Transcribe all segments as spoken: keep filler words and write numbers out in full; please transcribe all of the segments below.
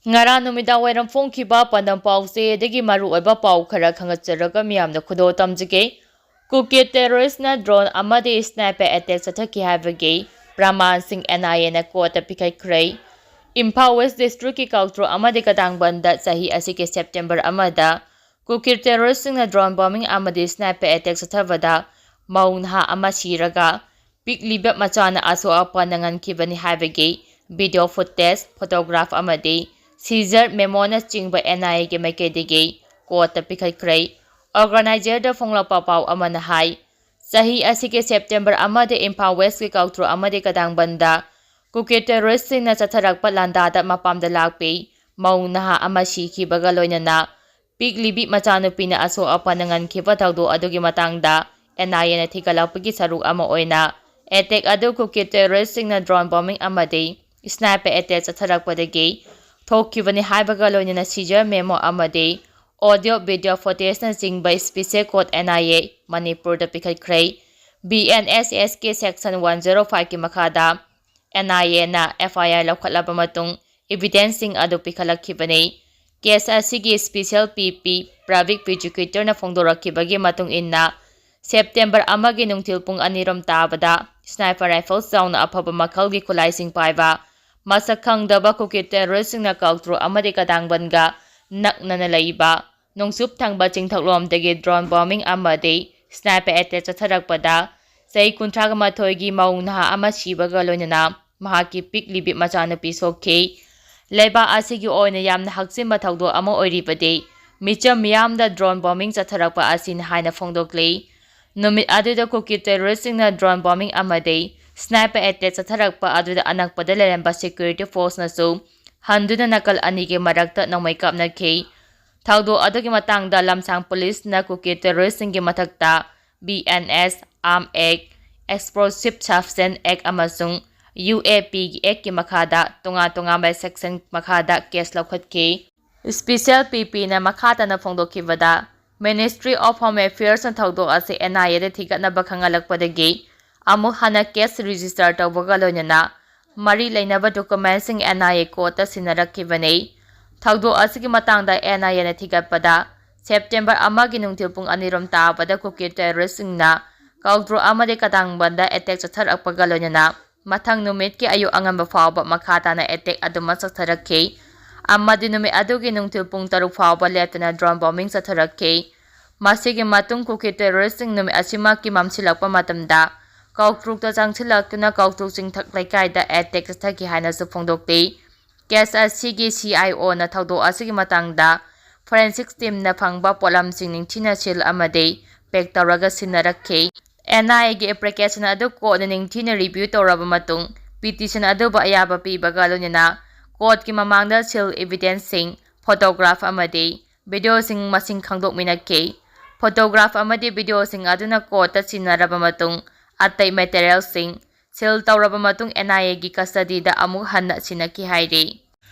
ꯉꯔꯥꯡ ꯅꯨꯃꯤꯗꯥꯡ ꯋꯥꯏꯔꯝ ꯐꯣꯡꯈꯤꯕ ꯄꯥꯟꯗꯝ ꯄꯥꯎꯆꯦꯗꯒꯤ ꯃꯔꯨꯑꯣꯏꯕ ꯄꯥꯎ ꯈꯔ ꯈꯪꯒꯠꯆꯔꯒ ꯃꯤꯌꯥꯝꯗ ꯈꯨꯗꯣꯜ ꯇꯝꯖꯒꯦ꯫ ꯀꯨꯀꯤ ꯇꯦꯔꯣꯔꯤꯁꯅ ꯗ꯭ꯔꯣꯟ ꯑꯃꯗꯤ ꯁ꯭ꯅꯥꯏꯄꯔ ꯑꯦꯇꯦꯛ ꯆꯠꯊꯈꯤ ꯍꯥꯏꯕꯒꯤ ꯄ꯭ꯔꯃꯥꯟꯁꯤꯡ ꯑꯦꯟ ꯑꯥꯏ ꯑꯦꯅ ꯀꯣꯔꯠꯇ ꯄꯤꯈꯠꯈ꯭ꯔꯦ꯫ ꯏꯝꯐꯥꯜ ꯋꯦꯁ ꯗꯤꯁꯇ꯭ꯔꯤꯛꯀꯤ ꯀꯥꯎꯇ꯭ꯔꯨ ꯑꯃꯗꯤ ꯀꯗꯥꯡꯕꯟꯗ ꯆꯍꯤ ꯑꯁꯤꯒꯤ ꯁꯦꯞꯇꯦꯝꯕꯔ ꯑꯃꯗ ꯀꯨꯀꯤ ꯇꯦꯔꯣꯔꯤꯁꯁꯤꯡꯅ ꯗ꯭ꯔꯣꯟ ꯕꯣꯝꯕꯤꯡ ꯑꯃꯗꯤ ꯁ꯭ꯅꯥꯏꯄꯔ ꯑꯦꯇꯦꯛ ꯆꯠꯊꯕꯗ ꯃꯧ ꯅꯍꯥ ꯑꯃ ꯁꯤꯔꯒ ꯄꯤꯛꯂꯤꯕ ꯃꯆꯥꯅ ꯑꯁꯣꯛ ꯑꯄꯟ ꯅꯪꯍꯟꯈꯤꯕꯅꯤ ꯍꯥꯏꯕꯒꯤ ꯚꯤꯗꯤꯑꯣ ꯐꯨꯇꯦꯖ, ꯐꯣꯇꯣꯒ꯭ꯔꯥꯐ ꯑꯃꯗꯤ ꯁꯤꯖꯔ ꯃꯦꯃꯣꯅꯆꯤꯡꯕ ꯑꯦꯟ ꯑꯥꯏ ꯑꯦꯒꯤ ꯃꯥꯏꯀꯩꯗꯒꯤ ꯀꯣꯔꯠꯇ ꯄꯤꯈꯠꯈ꯭ꯔꯦ꯫ ꯑꯣꯔꯒꯅꯥꯏꯖꯔꯗ ꯐꯣꯡꯂꯛꯄ ꯄꯥꯎ ꯑꯃꯅ ꯍꯥꯏ, ꯆꯍꯤ ꯑꯁꯤꯒꯤ ꯁꯦꯞꯇꯦꯝꯕꯔ ꯑꯃꯗ ꯏꯝꯐꯥꯜ ꯋꯦꯁꯀꯤ ꯀꯥꯎꯇ꯭ꯔꯨ ꯑꯃꯗꯤ ꯀꯗꯥꯡꯕꯟꯗ ꯀꯨꯀꯤ ꯇꯦꯔꯣꯔꯤꯁꯁꯤꯡꯅ ꯆꯠꯊꯔꯛꯄ ꯂꯥꯟꯗꯥꯗ ꯃꯄꯥꯝꯗ ꯂꯥꯛꯄꯤ ꯃꯧ ꯅꯍꯥ ꯑꯃ ꯁꯤꯈꯤꯕꯒ ꯂꯣꯏꯅꯅ ꯄꯤꯛꯂꯤꯕꯤ ꯃꯆꯥꯅꯨꯄꯤꯅ ꯑꯁꯣꯛ ꯑꯄꯟ ꯅꯪꯍꯟꯈꯤꯕ ꯊꯧꯗꯣꯛ ꯑꯗꯨꯒꯤ ꯃꯇꯥꯡꯗ ꯑꯦꯟ ꯑꯥꯏ ꯑꯦꯅ ꯊꯤꯒꯠꯂꯛꯄꯒꯤ ꯁꯔꯨꯛ ꯑꯃ ꯑꯣꯏꯅ ꯑꯦꯇꯦꯛ ꯑꯗꯨ ꯀꯨꯀꯤ ꯇꯦꯔꯣꯔꯤꯁꯁꯤꯡꯅ ꯗ꯭ꯔꯣꯟ ꯕꯣꯝꯕꯤꯡ ꯑꯃꯗꯤ ꯁ꯭ꯅꯥꯏꯄꯔ ꯑꯦꯇꯦꯛ ꯆꯠꯊꯔꯛꯄꯗꯒꯤ ꯊꯣꯛꯈꯤꯕꯅꯤ ꯍꯥꯏꯕꯒ ꯂꯣꯏꯅꯅ ꯁꯤꯖꯔ ꯃꯦꯃꯣ ꯑꯃꯗꯤ ꯑꯣꯗꯤꯑꯣ ꯚꯤꯗꯤꯑꯣ ꯐꯨꯇꯦꯖꯅꯆꯤꯡꯕ special court N I A ꯃꯅꯤꯄꯨꯔꯗ ꯄꯤꯈꯠꯈ꯭ꯔꯦ꯫ ꯕꯤ ꯑꯦꯟ ꯑꯦꯁ ꯑꯦꯁ ꯀꯤ ꯁꯦꯛꯁꯟ ꯋꯥꯟ ꯖꯦꯔꯣ ꯐꯥꯏꯚꯀꯤ ꯃꯈꯥꯗ ꯑꯦꯟ ꯑꯥꯏ ꯑꯦꯅ ꯑꯦꯐ ꯑꯥꯏ ꯑꯥꯔ ꯂꯧꯈꯠꯂꯕ ꯃꯇꯨꯡ ꯏꯚꯤꯗꯦꯟꯁꯁꯤꯡ ꯑꯗꯨ ꯄꯤꯈꯠꯂꯛꯈꯤꯕꯅꯤ꯫ ꯀꯦꯁ ꯑꯁꯤꯒꯤ ꯁ꯭ꯄꯦꯁꯦꯜ ꯄꯤ ꯄꯤ ꯄ꯭ꯔꯕꯤꯛ ꯄ꯭ꯔꯣꯁꯤꯀ꯭ꯌꯨꯇꯔꯅ ꯐꯣꯡꯗꯣꯔꯛꯈꯤꯕꯒꯤ ꯃꯇꯨꯡ ꯏꯟꯅ, ꯁꯦꯞꯇꯦꯝꯕꯔ ꯑꯃꯒꯤ ꯅꯨꯡꯊꯤꯜ ꯄꯨꯡ ꯑꯅꯤꯔꯣꯝ ꯇꯥꯕꯗ ꯁ꯭ꯅꯥꯏꯄꯔ ꯔꯥꯏꯐꯜ ꯌꯥꯎꯅ ꯑꯐꯕ ꯃꯈꯜꯒꯤ ꯈꯨꯠꯂꯥꯏꯁꯤꯡ ꯄꯥꯏꯕ ꯃꯁꯛ ꯈꯪꯗꯕ ꯀꯨꯀꯤ ꯇꯦꯔꯣꯔꯤꯁꯁꯤꯡꯅ ꯀꯥꯎꯇ꯭ꯔꯨ ꯑꯃꯗꯤ ꯀꯗꯥꯡꯕꯟꯒ ꯅꯛꯅꯅ ꯂꯩꯕ ꯅꯣꯡꯆꯨꯞ ꯊꯪꯕ ꯆꯤꯡꯊꯛꯂꯣꯝꯗꯒꯤ ꯗ꯭ꯔꯣꯟ ꯕꯣꯝꯕꯤꯡ ꯑꯃꯗꯤ ꯁ꯭ꯅꯥꯏꯄꯔ ꯑꯦꯇꯦꯛ ꯆꯠꯊꯔꯛꯄꯗ ꯆꯍꯤ ꯀꯨꯟꯊ꯭ꯔꯥꯒ ꯃꯥꯊꯣꯏꯒꯤ ꯃꯧ ꯅꯍꯥ ꯑꯃ ꯁꯤꯕꯒ ꯂꯣꯏꯅꯅ ꯃꯍꯥꯛꯀꯤ ꯄꯤꯛꯂꯤꯕꯤ ꯃꯆꯥꯅꯨꯄꯤ ꯁꯣꯛꯈꯤ꯫ ꯂꯩꯕꯥꯛ ꯑꯁꯤꯒꯤ ꯑꯣꯏꯅ ꯌꯥꯝꯅ ꯍꯛꯆꯤꯟꯕ ꯊꯧꯗꯣꯛ ꯑꯃ ꯑꯣꯏꯔꯤꯕꯗꯤ ꯃꯤꯆꯝ ꯃꯤꯌꯥꯝꯗ ꯗ꯭ꯔꯣꯟ ꯕꯣꯝꯕꯤꯡ ꯆꯠꯊꯔꯛꯄ ꯑꯁꯤꯅꯤ ꯍꯥꯏꯅ ꯐꯣꯡꯗꯣꯛꯂꯤ꯫ ꯅꯨꯃꯤꯠ ꯑꯗꯨꯗ ꯀꯨꯀꯤ ꯇꯦꯔꯣꯔꯤꯁꯁꯤꯡꯅ ꯗ꯭ꯔꯣꯟ ꯕꯣꯝꯕꯤꯡ ꯑꯃꯗꯤ ꯁ꯭ꯅꯥꯏꯄꯔ ꯑꯦꯇꯦꯛ ꯆꯠꯊꯔꯛꯄ ꯑꯗꯨꯗ ꯑꯅꯛꯄꯗ ꯂꯩꯔꯝꯕ ꯁꯦꯀ꯭ꯌꯨꯔꯤꯇꯤ ꯐꯣꯔꯁꯅꯁꯨ ꯍꯟꯗꯨꯅ ꯅꯥꯀꯜ ꯑꯅꯤꯒꯤ ꯃꯔꯛꯇ ꯅꯣꯡꯃꯩ ꯀꯥꯞꯅꯈꯤ꯫ ꯊꯧꯗꯣꯛ ꯑꯗꯨꯒꯤ ꯃꯇꯥꯡꯗ ꯂꯝꯁꯥꯡ ꯄꯨꯂꯤꯁꯅ ꯀꯨꯀꯤ ꯇꯦꯔꯣꯔꯤꯁꯁꯤꯡꯒꯤ ꯃꯊꯛꯇ B N S, arms act, explosive substance act ꯑꯃꯁꯨꯡ ꯌꯨ ꯑꯦ ꯄꯤꯒꯤ ꯑꯦꯛꯀꯤ ꯃꯈꯥꯗ ꯇꯣꯉꯥꯟ ꯇꯣꯉꯥꯟꯕ ꯁꯦꯛꯁꯟ ꯃꯈꯥꯗ ꯀꯦꯁ ꯂꯧꯈꯠꯈꯤ꯫ ꯁ꯭ꯄꯦꯁꯦꯜ ꯄꯤ ꯄꯤꯅ ꯃꯈꯥ ꯇꯥꯅ ꯐꯣꯡꯗꯣꯛꯈꯤꯕꯗ, Ministry of Home Affairsꯅ ꯊꯧꯗꯣꯛ ꯑꯁꯤ ꯑꯦꯟ ꯑꯥꯏ ꯑꯦꯗ ꯊꯤꯒꯠꯅꯕ ꯈꯪꯍꯜꯂꯛꯄꯗꯒꯤ ꯑꯃꯨꯛ ꯍꯟꯅ ꯀꯦꯁ ꯔꯦꯖꯤꯁꯇꯔ ꯇꯧꯕꯒ ꯂꯣꯏꯅꯅ ꯃꯔꯤ ꯂꯩꯅꯕ ꯗꯣꯀꯨꯃꯦꯟꯁꯤꯡ ꯑꯦꯟ ꯑꯥꯏ ꯑꯦ ꯀꯣꯔꯠꯇ ꯁꯤꯟꯅꯔꯛꯈꯤꯕꯅꯤ꯫ ꯊꯧꯗꯣꯛ ꯑꯁꯤꯒꯤ ꯃꯇꯥꯡꯗ ꯑꯦꯟ ꯑꯥꯏ ꯑꯦꯅ ꯊꯤꯒꯠꯄꯗ, ꯁꯦꯞꯇꯦꯝꯕꯔ ꯑꯃꯒꯤ ꯅꯨꯡꯊꯤꯜ ꯄꯨꯡ ꯑꯅꯤ ꯔꯣꯝ ꯇꯥꯕꯗ ꯀꯨꯀꯤ ꯇꯦꯔꯣꯔꯤꯁ꯭ꯠꯁꯤꯡꯅ ꯀꯥꯎꯇ꯭ꯔꯨꯛ ꯑꯃꯗꯤ ꯀꯇꯥꯡꯕꯟꯗ ꯑꯦꯇꯦꯛ ꯆꯠꯊꯔꯛꯄꯒ ꯂꯣꯏꯅꯅ ꯃꯊꯪ ꯅꯨꯃꯤꯠꯀꯤ ꯑꯌꯨꯛ ꯑꯉꯟꯕ ꯐꯥꯎꯕ ꯃꯈꯥ ꯇꯥꯅ ꯑꯦꯇꯦꯛ ꯑꯗꯨꯃꯛ ꯆꯠꯊꯔꯛꯈꯤ, ꯑꯃꯗꯤ ꯅꯨꯃꯤꯠ ꯑꯗꯨꯒꯤ ꯅꯨꯡꯊꯤꯜ ꯄꯨꯡ ꯇꯔꯨꯛ ꯐꯥꯎꯕ ꯂꯦꯞꯇꯅ ꯗ꯭ꯔꯣꯟ ꯕꯣꯝꯕꯤꯡ ꯆꯠꯊꯔꯛꯈꯤ꯫ ꯃꯁꯤꯒꯤ ꯃꯇꯨꯡ ꯀꯨꯀꯤ ꯇꯦꯔꯣꯔꯤꯁ꯭ꯠꯁꯤꯡ ꯅꯨꯃꯤꯠ ꯑꯁꯤꯃꯛꯀꯤ ꯃꯝꯁꯤꯜꯂꯛꯄ ꯃꯇꯝꯗ ꯀꯥꯎꯇ꯭ꯔꯨꯛꯇ ꯆꯪꯁꯤꯜꯂꯛꯇꯨꯅ ꯀꯥꯎꯇ꯭ꯔꯨꯛ ꯆꯤꯡꯊꯛ ꯂꯩꯀꯥꯏꯗ ꯑꯦꯇꯦꯛ ꯆꯠꯊꯈꯤ ꯍꯥꯏꯅꯁꯨ ꯐꯣꯡꯗꯣꯛꯂꯤ꯫ ꯀꯦꯁ ꯑꯁꯤꯒꯤ ꯁꯤ ꯑꯥꯏ ꯑꯣꯅ ꯊꯧꯗꯣꯛ ꯑꯁꯤꯒꯤ ꯃꯇꯥꯡꯗ ꯐꯣꯔꯦꯟꯁꯤꯛ ꯇꯤꯝꯅ ꯐꯪꯕ ꯄꯣꯠꯂꯝꯁꯤꯡ ꯅꯤꯡꯊꯤꯅ ꯁꯤꯜ ꯑꯃꯗꯤ ꯄꯦꯛ ꯇꯧꯔꯒ ꯁꯤꯟꯅꯔꯛꯈꯤ꯫ ꯑꯦꯟ ꯑꯥꯏ ꯑꯦꯒꯤ ꯑꯦꯄ꯭ꯂꯤꯀꯦꯁꯟ ꯑꯗꯨ ꯀꯣꯔꯠꯅ ꯅꯤꯡꯊꯤꯅ ꯔꯤꯚ꯭ꯌꯨ ꯇꯧꯔꯕ ꯃꯇꯨꯡ, ꯄꯤꯇꯤꯁꯟ ꯑꯗꯨꯕꯨ ꯑꯌꯥꯕ ꯄꯤꯕꯒ ꯂꯣꯏꯅꯅ ꯀꯣꯔꯠꯀꯤ ꯃꯃꯥꯡꯗ ꯁꯤꯜ ꯏꯚꯤꯗꯦꯟꯁꯁꯤꯡ, ꯐꯣꯇꯣꯒ꯭ꯔꯥꯐ ꯑꯃꯗꯤ ꯚꯤꯗꯤꯑꯣꯁꯤꯡ ꯃꯁꯤꯡ ꯈꯪꯗꯣꯛꯃꯤꯟꯅꯈꯤ꯫ ꯐꯣꯇꯣꯒ꯭ꯔꯥꯐ ꯑꯃꯗꯤ ꯚꯤꯗꯤꯑꯣꯁꯤꯡ ꯑꯗꯨꯅ ꯀꯣꯔꯠꯇ ꯁꯤꯟꯅꯔꯕ ꯃꯇꯨꯡ, ꯑꯇꯩ ꯃꯦꯇꯔꯤꯌꯦꯜꯁꯤꯡ ꯁꯤꯜ ꯇꯧꯔꯕ ꯃꯇꯨꯡ, ꯑꯦꯟ ꯑꯥꯏ ꯑꯦꯒꯤ ꯀꯁꯇꯗꯤꯗ ꯑꯃꯨꯛ ꯍꯟꯅ ꯁꯤꯟꯅꯈꯤ ꯍꯥꯏꯔꯤ꯫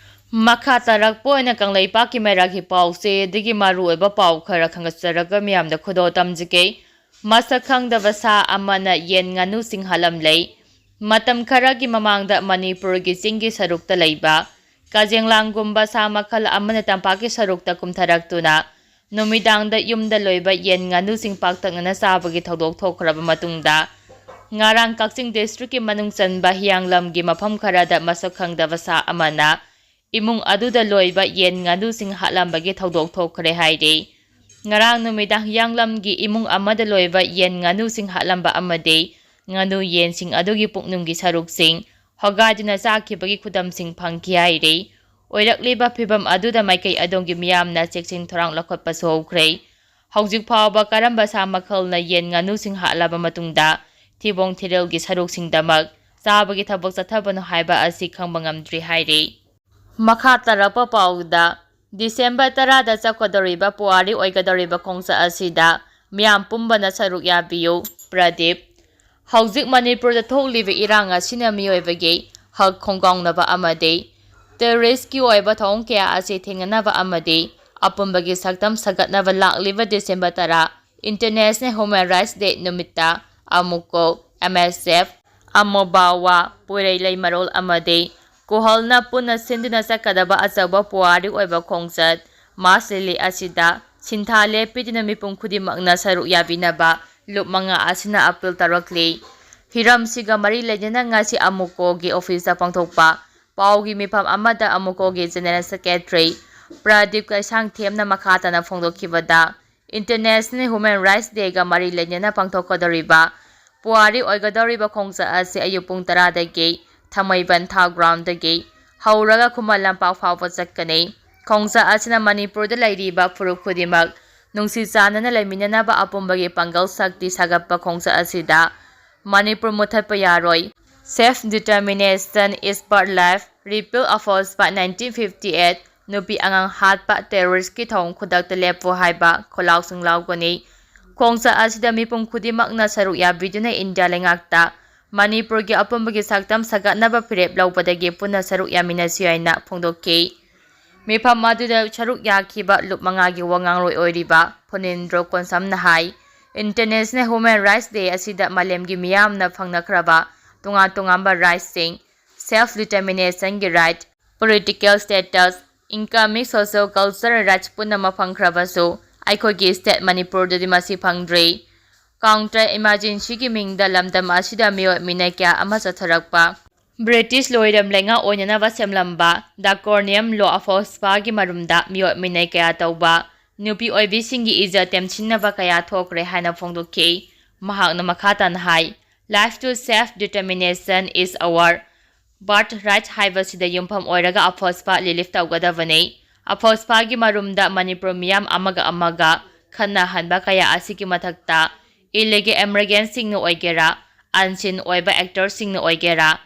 ꯃꯈꯥ ꯇꯥꯔꯛꯄ ꯑꯣꯏꯅ ꯀꯪꯂꯩꯄꯥꯛꯀꯤ ꯃꯩꯔꯥꯒꯤ ꯄꯥꯎꯆꯦꯗꯒꯤ ꯃꯔꯨꯑꯣꯏꯕ ꯄꯥꯎ ꯈꯔ ꯈꯪꯒꯠꯆꯔꯒ ꯃꯤꯌꯥꯝꯗ ꯈꯨꯗꯣꯜ ꯇꯝꯖꯒꯦ꯫ ꯃꯁꯛ ꯈꯪꯗꯕ ꯁꯥ ꯑꯃꯅ ꯌꯦꯟ ꯉꯥꯅꯨꯁꯤꯡ ꯍꯥꯠꯂꯝꯂꯦ꯫ ꯃꯇꯝ ꯈꯔꯒꯤ ꯃꯃꯥꯡꯗ ꯃꯅꯤꯄꯨꯔꯒꯤ ꯆꯤꯡꯒꯤ ꯁꯔꯨꯛꯇ ꯂꯩꯕ ꯀꯖꯦꯡꯂꯥꯡꯒꯨꯝꯕ ꯁꯥ ꯃꯈꯜ ꯑꯃꯅ ꯇꯝꯄꯥꯛꯀꯤ ꯁꯔꯨꯛꯇ ꯀꯨꯝꯊꯔꯛꯇꯨꯅ ꯅꯨꯃꯤꯗꯥꯡꯗ ꯌꯨꯝꯗ ꯂꯣꯏꯕ ꯌꯦꯟ ꯉꯥꯅꯨꯁꯤꯡ ꯄꯥꯛꯇꯛꯅꯅ ꯆꯥꯕꯒꯤ ꯊꯧꯗꯣꯛ ꯊꯣꯛꯈ꯭ꯔꯕ ꯃꯇꯨꯡꯗ, ꯉꯔꯥꯡ ꯀꯛꯆꯤꯡ ꯗꯤꯁꯇ꯭ꯔꯤꯛꯀꯤ ꯃꯅꯨꯡ ꯆꯟꯕ ꯍꯤꯌꯥꯡꯂꯝꯒꯤ ꯃꯐꯝ ꯈꯔꯗ ꯃꯁꯛ ꯈꯪꯗꯕ ꯁꯥ ꯑꯃꯅ ꯏꯃꯨꯡ ꯑꯗꯨꯗ ꯂꯣꯏꯕ ꯌꯦꯟ ꯉꯥꯅꯨꯁꯤꯡ ꯍꯥꯠꯂꯝꯕꯒꯤ ꯊꯧꯗꯣꯛ ꯊꯣꯛꯈ꯭ꯔꯦ ꯍꯥꯏꯔꯤ꯫ ꯉꯔꯥꯡ ꯅꯨꯃꯤꯗꯥꯡ ꯍꯤꯌꯥꯡꯂꯝꯒꯤ ꯏꯃꯨꯡ ꯑꯃꯗ ꯂꯣꯏꯕ ꯌꯦꯟ ꯉꯥꯅꯨꯁꯤꯡ ꯍꯥꯠꯂꯝꯕ ꯑꯃꯗꯤ ꯉꯥꯅꯨ ꯌꯦꯟꯁꯤꯡ ꯑꯗꯨꯒꯤ ꯄꯨꯛꯅꯨꯡꯒꯤ ꯁꯔꯨꯛꯁꯤꯡ ꯍꯣꯒꯥꯏꯗꯨꯅ ꯆꯥꯈꯤꯕꯒꯤ ꯈꯨꯗꯝꯁꯤꯡ ꯐꯪꯈꯤ ꯍꯥꯏꯔꯤ꯫ ꯑꯣꯏꯔꯛꯂꯤꯕ ꯐꯤꯚꯝ ꯑꯗꯨꯗ ꯃꯥꯏꯀꯩ ꯑꯗꯣꯝꯒꯤ ꯃꯤꯌꯥꯝꯅ ꯆꯦꯛꯁꯤꯟ ꯊꯧꯔꯥꯡ ꯂꯧꯈꯠꯄꯁꯨ ꯍꯧꯈ꯭ꯔꯦ꯫ ꯍꯧꯖꯤꯛ ꯐꯥꯎꯕ ꯀꯔꯝꯕ ꯁꯥ ꯃꯈꯜꯅ ꯌꯦꯟ ꯉꯥꯅꯨꯁꯤꯡ ꯍꯥꯠꯂꯕ ꯃꯇꯨꯡꯗ ꯊꯤꯕꯣꯡ ꯊꯤꯔꯦꯜꯒꯤ ꯁꯔꯨꯛꯁꯤꯡꯗꯃꯛ ꯆꯥꯕꯒꯤ ꯊꯕꯛ ꯆꯠꯊꯕꯅꯣ ꯍꯥꯏꯕ ꯑꯁꯤ ꯈꯪꯕ ꯉꯝꯗ꯭ꯔꯤ ꯍꯥꯏꯔꯤ꯫ ꯃꯈꯥ ꯇꯥꯔꯛꯄ ꯄꯥꯎꯗ, ꯗꯤꯁꯦꯝꯕꯔ ꯇꯔꯥꯗ ꯆꯠꯀꯗꯧꯔꯤꯕ ꯄꯨꯋꯥꯔꯤ ꯑꯣꯏꯒꯗꯧꯔꯤꯕ ꯈꯣꯡꯆꯠ ꯑꯁꯤꯗ ꯃꯤꯌꯥꯝ ꯄꯨꯝꯕꯅ ꯁꯔꯨꯛ ꯌꯥꯕꯤꯌꯨ꯫ ꯄ꯭ꯔꯗꯤꯞ꯫ ꯍꯧꯖꯤꯛ ꯃꯅꯤꯄꯨꯔꯗ ꯊꯣꯛꯂꯤꯕ ꯏꯔꯥꯡ ꯑꯁꯤꯅ ꯃꯤꯑꯣꯏꯕꯒꯤ ꯍꯛ ꯈꯣꯡꯒꯥꯎꯅꯕ ꯑꯃꯗꯤ ꯇꯦꯔꯣꯔꯤꯁ꯭ꯠꯀꯤ ꯑꯣꯏꯕ ꯊꯧꯑꯣꯡ ꯀꯌꯥ ꯑꯁꯤ ꯊꯦꯡꯅꯅꯕ ꯑꯃꯗꯤ ꯑꯄꯨꯟꯕꯒꯤ ꯁꯛꯇꯝ ꯁꯥꯒꯠꯅꯕ ꯂꯥꯛꯂꯤꯕ ꯗꯤꯁꯦꯝꯕꯔ ꯇꯔꯥ, International Human Rights Day ꯅꯨꯃꯤꯠꯇ ꯑꯃꯨꯀꯣ, ꯑꯦꯝ ꯑꯦꯁ ꯑꯦꯐ, ꯑꯃꯣꯕꯥꯋꯥ, ꯄꯨꯔꯩ ꯂꯩꯃꯔꯣꯜ ꯑꯃꯗꯤ ꯀꯣꯍꯜꯅ ꯄꯨꯟꯅ ꯁꯤꯟꯗꯨꯅ ꯆꯠꯀꯗꯕ ꯑꯆꯧꯕ ꯄꯨꯋꯥꯔꯤ ꯑꯣꯏꯕ ꯈꯣꯡꯆꯠ ꯃꯥꯔꯁ ꯂꯤꯂꯤ ꯑꯁꯤꯗ ꯁꯤꯟꯊꯥ ꯂꯦꯞꯄꯤꯗꯨꯅ ꯃꯤꯄꯨꯝ ꯈꯨꯗꯤꯡꯃꯛꯅ ꯁꯔꯨꯛ ꯌꯥꯕꯤꯅꯕ ꯂꯨꯞ ꯃꯉꯥ ꯑꯁꯤꯅ ꯑꯄꯤꯜ ꯇꯧꯔꯛꯂꯤ꯫ ꯍꯤꯔꯝꯁꯤꯒ ꯃꯔꯤ ꯂꯩꯅꯅ ꯉꯁꯤ ꯑꯃꯨꯀꯣꯒꯤ ꯑꯣꯐꯤꯁꯇ ꯄꯥꯡꯊꯣꯛꯄ ꯄꯥꯎꯒꯤ ꯃꯤꯐꯝ ꯑꯃꯗ ꯑꯃꯨꯀꯣꯒꯤ ꯖꯦꯅꯦꯔꯦꯜ ꯁꯦꯀ꯭ꯔꯦꯇꯔꯤ ꯄ꯭ꯔꯗꯤꯞ ꯀꯩꯁꯥꯡꯊꯦꯝꯅ ꯃꯈꯥ ꯇꯥꯅ ꯐꯣꯡꯗꯣꯛꯈꯤꯕꯗ, ꯏꯟꯇꯔꯅꯦꯁꯅꯦꯜ ꯍ꯭ꯌꯨꯃꯦꯟ ꯔꯥꯏꯠꯁ ꯗꯦꯒ ꯃꯔꯤ ꯂꯩꯅꯅ ꯄꯥꯡꯊꯣꯛꯀꯗꯧꯔꯤꯕ ꯄꯨꯋꯥꯔꯤ ꯑꯣꯏꯒꯗꯧꯔꯤꯕ ꯈꯣꯡꯆꯠ ꯑꯁꯤ ꯑꯌꯨꯛ ꯄꯨꯡ ꯇꯔꯥꯗꯒꯤ ꯊꯥꯡꯃꯩꯕꯟ ꯊꯥꯎ ꯒ꯭ꯔꯥꯎꯟꯗꯒꯤ ꯍꯧꯔꯒ ꯈꯨꯃꯟ ꯂꯝꯄꯥꯛ ꯐꯥꯎꯕ ꯆꯠꯀꯅꯤ꯫ ꯈꯣꯡꯆꯠ ꯑꯁꯤꯅ ꯃꯅꯤꯄꯨꯔꯗ ꯂꯩꯔꯤꯕ ꯐꯨꯔꯨꯞ ꯈꯨꯗꯤꯡꯃꯛ ꯅꯨꯡꯁꯤ ꯆꯥꯟꯅꯅ ꯂꯩꯃꯤꯟꯅꯅꯕ ꯑꯄꯨꯟꯕꯒꯤ ꯄꯥꯡꯒꯜ ꯁꯛꯇꯤ ꯁꯥꯒꯠꯄ ꯈꯣꯡꯆꯠ ꯑꯁꯤꯗ ꯃꯅꯤꯄꯨꯔ ꯃꯨꯊꯠꯄ ꯌꯥꯔꯣꯏ, Self Determination is Birth Life, Repeal of Force by nineteen fifty eight, ꯅꯨꯄꯤ ꯑꯉꯥꯡ ꯍꯥꯠꯄ, ꯇꯦꯔꯣꯔꯤꯁꯀꯤ ꯊꯧꯑꯣꯡ ꯈꯨꯗꯛꯇ ꯂꯦꯞꯄꯨ ꯍꯥꯏꯕ ꯈꯣꯜꯂꯥꯎꯁꯤꯡ ꯂꯥꯎꯒꯅꯤ꯫ ꯈꯣꯡꯆꯠ ꯑꯁꯤꯗ ꯃꯤꯄꯨꯝ ꯈꯨꯗꯤꯡꯃꯛꯅ ꯁꯔꯨꯛ ꯌꯥꯕꯤꯗꯨꯅ ꯏꯟꯗꯤꯌꯥ ꯂꯩꯉꯥꯛꯇ ꯃꯅꯤꯄꯨꯔꯒꯤ ꯑꯄꯨꯟꯕꯒꯤ ꯁꯛꯇꯝ ꯁꯥꯒꯠꯅꯕ ꯐꯤꯔꯦꯞ ꯂꯧꯕꯗꯒꯤ ꯄꯨꯟꯅ ꯁꯔꯨꯛ ꯌꯥꯃꯤꯟꯅꯁꯤ ꯍꯥꯏꯅ ꯐꯣꯡꯗꯣꯛꯈꯤ꯫ ꯃꯤꯐꯝ ꯑꯗꯨꯗ ꯁꯔꯨꯛ ꯌꯥꯈꯤꯕ ꯂꯨꯞ ꯃꯉꯥꯒꯤ ꯋꯥ ꯉꯥꯡꯂꯣꯏ ꯑꯣꯏꯔꯤꯕ ꯐꯨꯅꯤꯟꯗ꯭ꯔꯣ ꯀꯣꯟꯁꯝꯅ ꯍꯥꯏ, ꯏꯟꯇꯔꯅꯦꯁꯅꯦꯜ ꯍ꯭ꯌꯨꯃꯦꯟ ꯔꯥꯏꯠꯁ ꯗꯦ ꯑꯁꯤꯗ ꯃꯥꯂꯦꯝꯒꯤ ꯃꯤꯌꯥꯝꯅ ꯐꯪꯅꯈ꯭ꯔꯕ ꯇꯣꯉꯥꯟ ꯇꯣꯉꯥꯟꯕ ꯔꯥꯏꯠꯁꯤꯡ, ꯁꯦꯜꯐ ꯗꯤꯇꯔꯃꯤꯅꯦꯁꯟꯒꯤ right, political status, economic, socio cultural rights ꯄꯨꯝꯅꯃꯛ ꯐꯪꯈ꯭ꯔꯕꯁꯨ ꯑꯩꯈꯣꯏꯒꯤ ꯁ꯭ꯇꯦꯠ ꯃꯅꯤꯄꯨꯔꯗꯗꯤ ꯃꯁꯤ ꯐꯪꯗ꯭ꯔꯤ꯫ ꯀꯥꯎꯟꯇꯔ ꯏꯃꯥꯔꯖꯦꯟꯁꯤꯒꯤ ꯃꯤꯡꯗ ꯂꯝꯗꯝ ꯑꯁꯤꯗ ꯃꯤꯑꯣꯠ ꯃꯤꯅꯩ ꯀꯌꯥ ꯑꯃ ꯆꯠꯊꯔꯛꯄ, ꯕ꯭ꯔꯤꯇꯤꯁ ꯂꯣꯏꯔꯝ ꯂꯩꯉꯥꯛ ꯑꯣꯏꯅꯅꯕ ꯁꯦꯝꯂꯝꯕ ꯗꯥꯀꯣꯔꯅꯤꯌꯝ ꯂꯣ ꯑꯐꯣꯁꯄꯥꯒꯤ ꯃꯔꯨꯝꯗ ꯃꯤꯑꯣꯠ ꯃꯤꯅꯩ ꯀꯌꯥ ꯇꯧꯕ, ꯅꯨꯄꯤ ꯑꯣꯏꯕꯤꯁꯤꯡꯒꯤ ꯏꯖꯠ ꯇꯦꯝꯁꯤꯟꯅꯕ ꯀꯌꯥ ꯊꯣꯛꯈ꯭ꯔꯦ ꯍꯥꯏꯅ ꯐꯣꯡꯗꯣꯛꯈꯤ꯫ ꯃꯍꯥꯛꯅ ꯃꯈꯥ ꯇꯥꯅ ꯍꯥꯏ, Life to self determination is our birthright ꯍꯥꯏꯕꯁꯤꯗ ꯌꯨꯝꯐꯝ ꯑꯣꯏꯔꯒ ꯑꯐꯣꯁꯄꯥ ꯔꯤꯂꯤꯐ ꯇꯧꯒꯗꯕꯅꯤ꯫ ꯑꯐꯣꯁꯄꯥꯒꯤ ꯃꯔꯨꯝꯗ ꯃꯅꯤꯄꯨꯔ ꯃꯤꯌꯥꯝ ꯑꯃꯒ ꯑꯃꯒ ꯈꯠꯅꯍꯟꯕ ꯀꯌꯥ ꯑꯁꯤꯒꯤ ꯃꯊꯛꯇ ꯏꯂꯤꯒꯦꯜ ꯏꯃꯤꯒ꯭ꯔꯦꯟꯁꯤꯡꯅ ꯑꯣꯏꯒꯦꯔꯥ, ꯑꯟꯁꯤꯟ ꯑꯣꯏꯕ ꯑꯦꯛꯇꯔꯁꯤꯡꯅ ꯑꯣꯏꯒꯦꯔꯥ,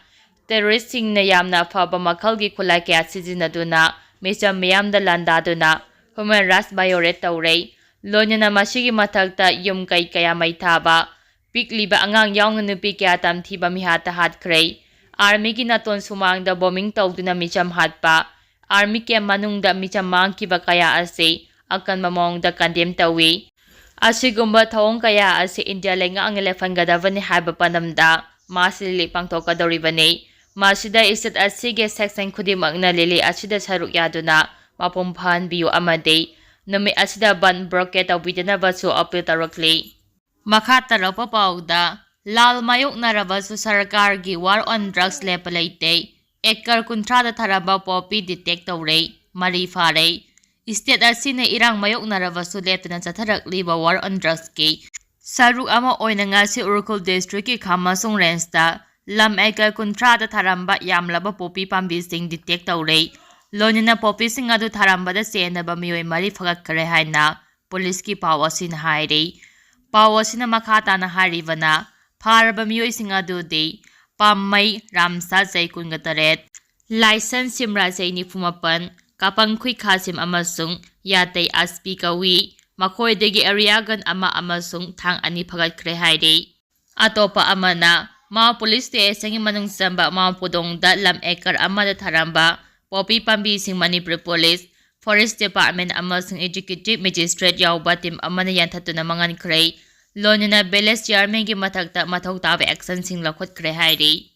ꯇꯦꯔꯣꯔꯤꯁꯁꯤꯡꯅ ꯌꯥꯝꯅ ꯑꯐꯕ ꯃꯈꯜꯒꯤ ꯈꯨꯠꯂꯥꯏ ꯀꯌꯥ ꯁꯤꯖꯤꯟꯅꯗꯨꯅ ꯃꯤꯆꯝ ꯃꯤꯌꯥꯝꯗ ꯂꯥꯟꯗꯥꯗꯨꯅ ꯍ꯭ꯌꯨꯃꯦꯟ ꯔꯥꯏꯠꯁ ꯚꯥꯏꯑꯣꯂꯦꯠ ꯇꯧꯔꯦ꯫ ꯂꯣꯏꯅꯅ ꯃꯁꯤꯒꯤ ꯃꯊꯛꯇ ꯌꯨꯝ ꯀꯩ ꯀꯌꯥ ꯃꯩ ꯊꯥꯕ, ꯄꯤꯛꯂꯤꯕ ꯑꯉꯥꯡ ꯌꯥꯎꯅ ꯅꯨꯄꯤ ꯀꯌꯥ ꯇꯝꯊꯤꯕ ꯃꯤꯍꯥꯠꯇ ꯍꯥꯠꯈ꯭ꯔꯦ꯫ ꯑꯥꯔꯃꯤꯒꯤ ꯅꯥꯇꯣꯟ ꯁꯨꯃꯥꯡꯗ ꯕꯣꯝꯕꯤꯡ ꯇꯧꯗꯨꯅ ꯃꯤꯆꯝ ꯍꯥꯠꯄ, ꯑꯥꯔꯃꯤ ꯀꯦꯝ ꯃꯅꯨꯡꯗ ꯃꯤꯆꯝ ꯃꯥꯡꯈꯤꯕ ꯀꯌꯥ ꯑꯁꯤ ꯑꯀꯟꯕ ꯃꯑꯣꯡꯗ ꯀꯟꯗꯦꯝ ꯇꯧꯏ꯫ ꯑꯁꯤꯒꯨꯝꯕ ꯊꯧꯑꯣꯡ ꯀꯌꯥ ꯑꯁꯤ ꯏꯟꯗꯤꯌꯥ ꯂꯩꯉꯥꯛꯅ ꯂꯦꯞꯍꯟꯒꯗꯕꯅꯤ ꯍꯥꯏꯕ ꯄꯥꯟꯗꯝꯗ ꯃꯥꯔꯁ ꯂꯤꯂꯤ ꯄꯥꯡꯊꯣꯛꯀꯗꯧꯔꯤꯕꯅꯤ꯫ ꯃꯁꯤꯗ state ꯑꯁꯤꯒꯤ section ꯈꯨꯗꯤꯡꯃꯛꯅ ꯂꯤꯂꯤ ꯑꯁꯤꯗ ꯁꯔꯨꯛ ꯌꯥꯗꯨꯅ ꯃꯄꯨꯡ ꯐꯥꯍꯟꯕꯤꯌꯨ ꯑꯃꯗꯤ ꯅꯨꯃꯤꯠ ꯑꯁꯤꯗ ꯕꯟ blockade ꯇꯧꯕꯤꯗꯅꯕꯁꯨ appeal ꯇꯧꯔꯛꯂꯤ꯫ ꯃꯈꯥ ꯇꯥꯔꯛꯄ ꯄꯥꯎꯗ, ꯂꯥꯜ ꯃꯥꯌꯣꯛꯅꯔꯕꯁꯨ ꯁꯔꯀꯥꯔꯒꯤ war on drugs ꯂꯦꯞꯄ ꯂꯩꯇꯦ꯫ Acre ꯀꯨꯟꯊ꯭ꯔꯥꯗ ꯊꯥꯔꯝꯕ poppy detect ꯇꯧꯔꯦ, ꯃꯔꯤ ꯐꯥꯔꯦ꯫ State ꯑꯁꯤꯅ ꯏꯔꯥꯡ ꯃꯥꯌꯣꯛꯅꯔꯕꯁꯨ ꯂꯦꯞꯇꯅ ꯆꯠꯊꯔꯛꯂꯤꯕ war on drugsꯀꯤ ꯁꯔꯨꯛ ꯑꯃ ꯑꯣꯏꯅ ꯉꯁꯤ ꯎꯈ꯭ꯔꯨꯜ districtꯀꯤ ꯈꯥꯃꯁꯨꯡ rangeꯇ ꯂꯝ acre ꯀꯨꯟꯊ꯭ꯔꯥꯗ ꯊꯥꯔꯝꯕ ꯌꯥꯝꯂꯕ poppy ꯄꯥꯝꯕꯤꯁꯤꯡ detect ꯇꯧꯔꯦ꯫ ꯂꯣꯏꯅꯅ poppyꯁꯤꯡ ꯑꯗꯨ ꯊꯥꯔꯝꯕꯗ ꯆꯦꯟꯅꯕ ꯃꯤꯑꯣꯏ ꯃꯔꯤ ꯐꯒꯠꯈ꯭ꯔꯦ ꯍꯥꯏꯅ ꯄꯨꯂꯤꯁꯀꯤ ꯄꯥꯎ ꯑꯁꯤꯅ ꯍꯥꯏꯔꯤ꯫ ꯄꯥꯎ ꯑꯁꯤꯅ ꯃꯈꯥ ꯇꯥꯅ ꯍꯥꯏꯔꯤꯕꯅ, ꯐꯥꯔꯕ ꯃꯤꯑꯣꯏꯁꯤꯡ ꯑꯗꯨꯗꯤ ꯄꯥꯝꯃꯩ ꯔꯥꯝꯁꯥ ꯆꯍꯤ ꯀꯨꯟꯒ ꯇꯔꯦꯠ, ꯂꯥꯏꯁꯟ ꯁꯤꯝꯔꯥ ꯆꯍꯤ ꯅꯤꯐꯨ ꯃꯥꯄꯟ, ꯀꯥꯄꯪꯈꯨꯏ ꯈꯥꯁꯤꯝ ꯑꯃꯁꯨꯡ ꯌꯥꯇꯩ ꯑꯁꯄꯤ ꯀꯧꯏ꯫ ꯃꯈꯣꯏꯗꯒꯤ area gun ꯑꯃ ꯑꯃꯁꯨꯡ ꯊꯥꯡ ꯑꯅꯤ ꯐꯒꯠꯈ꯭ꯔꯦ ꯍꯥꯏꯔꯤ꯫ ꯑꯇꯣꯞꯄ ꯑꯃꯅ, ꯃꯥꯎ police stationꯒꯤ ꯃꯅꯨꯡ ꯆꯟꯕ ꯃꯥꯎ ꯄꯨꯗꯣꯡꯗ ꯂꯝ acre ꯑꯃꯗ ꯊꯥꯔꯝꯕ poppy ꯄꯥꯝꯕꯤꯁꯤꯡ ꯃꯅꯤꯄꯨꯔ police, forest department ꯑꯃꯁꯨꯡ executive magistrate ꯌꯥꯎꯕ team ꯑꯃꯅ ꯌꯥꯟꯊꯠꯇꯨꯅ ꯃꯥꯡꯍꯟꯈ꯭ꯔꯦ꯫ ꯂꯣꯏꯅꯅ village chairmanꯒꯤ ꯃꯊꯛꯇ ꯃꯊꯧ ꯇꯥꯕ actionꯁꯤꯡ ꯂꯧꯈꯠꯈ꯭ꯔꯦ ꯍꯥꯏꯔꯤ꯫